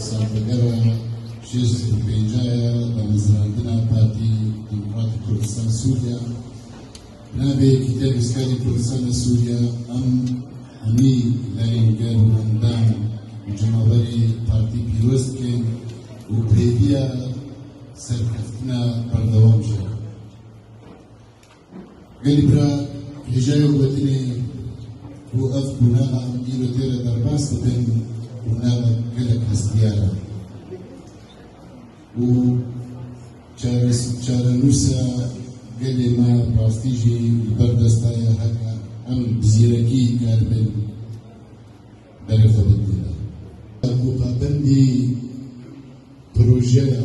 ساڵڤەگەرا 65 دامەزراندنا پارتی دیموکراتی کوردستان سووریا نابێ یەکیتیە نووسکاری کوردستان لە سووریا ئەم هەمی لایەنگەر و ئەندام و جەماوەری پارتی پیرۆز بکەین و پێویە سەرکەفتنە بەردەوام ژێ. گەلی برا هێژای گوتنێ بۆ ئەف قوناغا ئەم ئیرۆ تێرە دەرباس دەبن، قوناغە گەلەک هەستیارە و چارەنووسە گەلێ مە ڕاستیژی بەردەستایە هەکە ئەم بزیرەکی کاربن بەرێ خۆ بدێنە. پابەندی پرۆژەیە.